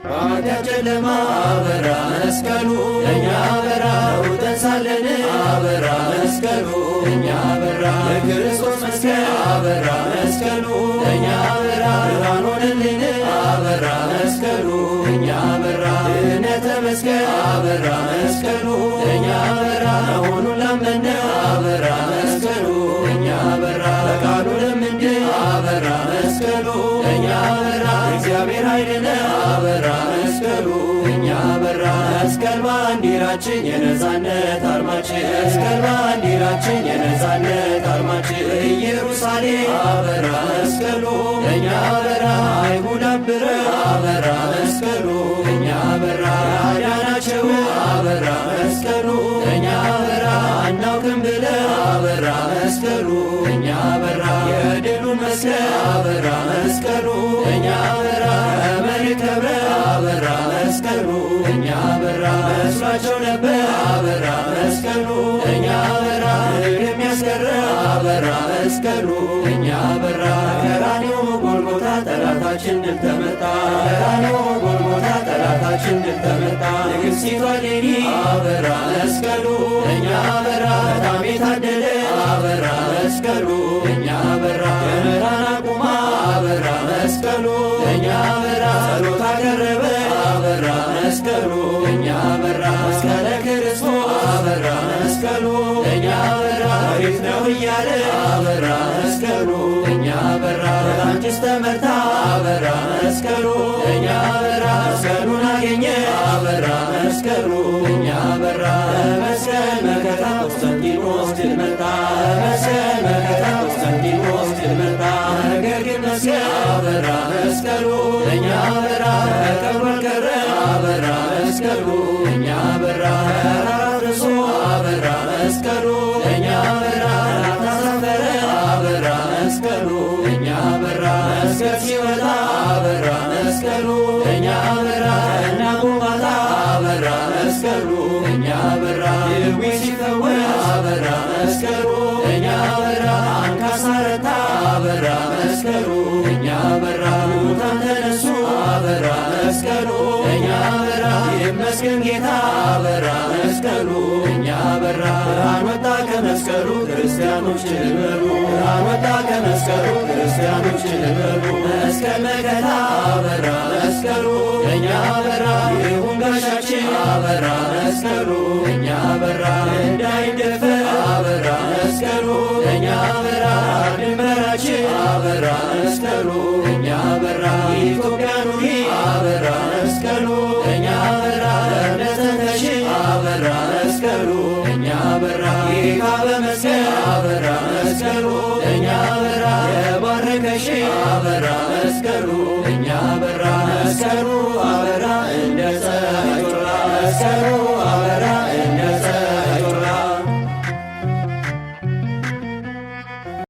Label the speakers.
Speaker 1: በኃጢአት ጨለማ አበራ መስቀሉ ለእኛ አበራ፣ ውጠን ሳለን አበራ መስቀሉ ለእኛ አበራ፣ የክርስቶስ መስቀል አበራ መስቀሉ ለእኛ አበራ፣ ብርሃን ሆነልን አበራ መስቀሉ ለእኛ አበራ፣ ድኅነተ መስቀል አበራ መስቀሉ ለእኛ አበራ፣ መሆኑን ላመነ አበራ መስቀሉ ለእኛ አበራ፣ በቃሉ ለምንድን አበራ መስቀሉ ለእኛ አበራ፣ እግዚአብሔር ኃይልነ አበራ መስቀሉ እኛ በራ። መስቀል ባንዲራችን የነጻነት አርማችን፣ መስቀል ባንዲራችን የነጻነት አርማችን፣ ኢየሩሳሌም አበራ መስቀሉ እኛ በራ፣ አይሁድ አብረ አበራ መስቀሉ እኛ በራ፣ ያዳናቸው አበራ መስቀሉ እኛ በራ፣ አናውቅም ብለ አበራ መስቀሉ እኛ በራ፣ የድሉን መስቀል አበራ መስቀሉ እኛ በራ፣ መሬት ከብረ አበራ መስቀሉ እኛ በራ፣ መስሏቸው ነበር አበራ መስቀሉ እኛ በራ፣ የሚያስቀረ አበራ መስቀሉ እኛ በራ። ቀራንዮ ጎልጎታ ጠላታችን ድል ተመታ፣ ቀራንዮ ጎልጎታ ጠላታችን ድል ተመታ። ንግሥቲቷ እሌኒ አበራ መስቀሉ እኛ በራ፣ በጣም የታደለ አበራ መስቀሉ እኛ በራ፣ ደመራን አቁማ አበራ መስቀሉ እኛ በራ፣ ጸሎት አቀረበ አበራ መስቀሉ እኛ በራ፣ መስቀለ ክርስቶስ አበራ መስቀሉ እኛ በራ፣ መሬት ነው እያለ አበራ መስቀሉ እኛ በራ፣ በታንችስ ተመርታ አበራ መስቀሉ እኛ በራ፣ መስቀሉን አገኘ አበራ መስቀሉ እኛ በራ። መስቀል መከታ ቆስጠንጢኖስ ድል መጣ፣ መስቀል መከታ ቆስጠንጢኖስ ድል መጣ። ነገር ግን መስቀል አበራ መስቀሉ እኛ በራ፣ ተቀብሮ አልቀረ አበራ መስቀሉ እኛ በራ፣ ተራራ አፍርሶ አበራ መስቀሉ እኛ በራ፣ ታሳፈረ አበራ መስቀሉ እኛ በራ፣ መስቀል ሲወጣ አበራ መስቀሉ እኛ በራ፣ እና ጎባጣ አበራ መስቀሉ እኛ በራ፣ ድዊ ሲፈወስ አበራ መስቀሉ እኛ በራ፣ አንካሳ ረታ አበራ መስቀሉ እኛ በራ፣ ሙታን ተነሱ አበራ መስቀሉ እኛ በራ፣ ይመስገን ጌታ አበራ መስቀሉ እኛ በራ። ብርሃን ወጣ ከመስቀሉ ክርስቲያኖች እልል፣ ብርሃን ወጣ ከመስቀሉ ክርስቲያኖች እልል። መስቀል መከታ አበራ መስቀሉ እኛ በራ፣ ይሁን ጋሻችን አበራ መስቀሉ እኛ በራ፣ እንዳይደፈር አበራ መስቀሉ እኛ በራ፣ ድንበራችን አበራ መስቀሉ እኛ በራ፣ ኢትዮጵያ ኑሪ አበራ መስቀሉ እኛ በራ፣ ለእምነት አበራ መስቀሉ እኛ በራ፣ ጌታ በመስቀል አበራ መስቀሉ እኛ በራ፣ የባረከሽ አበራ መስቀሉ እኛ በራ፣ መስቀሉ አበራ እንደ ፀሐይ ጮራ፣ መስቀሉ